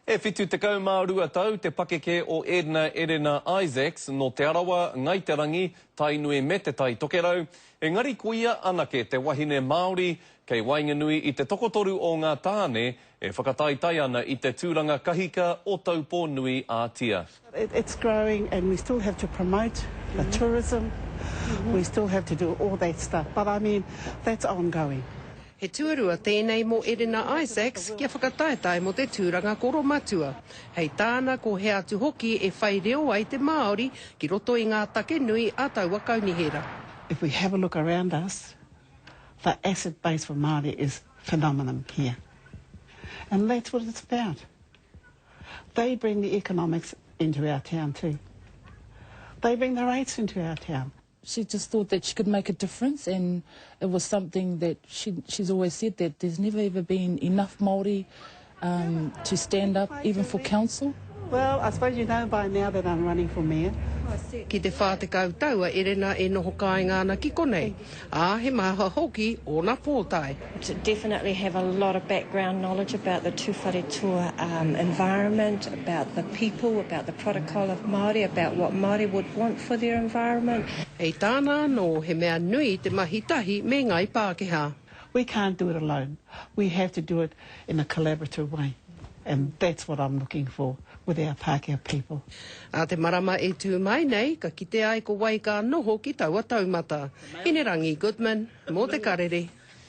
E 72 tau te pakeke o Edna Erena Isaacs nō Te Arawa, Ngai Te Rangi, Tainui me Te Tai Tokerau, engari ko ia anake te wahine Māori kei waenganui i te tokotoru o ngā tāne e whakataetae ana i te tūranga kahika o Taupō nui a Tia. It's growing and we still have to promote the tourism, we still have to do all that stuff, but I mean that's ongoing. He tuarua tēnei mō Erena Isaacs kia whakataetae mō te tūranga koromatua. Hei tāna ko hea atu hoki e whai reo ai te Māori ki roto i ngā take nui a taua kaunihera. If we have a look around us, the asset base for Māori is phenomenon here. And that's what it's about. They bring the economics into our town too. They bring the rates into our town. She just thought that she could make a difference and it was something that she, she's always said that there's never ever been enough Māori um, to stand up even for council. Well, I suppose you know by now that I'm running for mayor. Ki te 40 tau a Erena e noho kāinga ana ki konei, ā, he maha hoki ōna pōtae. To definitely have a lot of background knowledge about the Tūwharetoa um, environment, about the people, about the protocol of Māori, about what Māori would want for their environment. Hei tāna anō, he mea nui te mahi tahi me Ngāi Pākehā. We can't do it alone. We have to do it in a collaborative way and that's what I'm looking for with our Pākehā people. Ā te marama e tū mai nei, ka kite ai ko wai ka noho ki taua taumata. Hinerangi Goodman, mō Te Karere.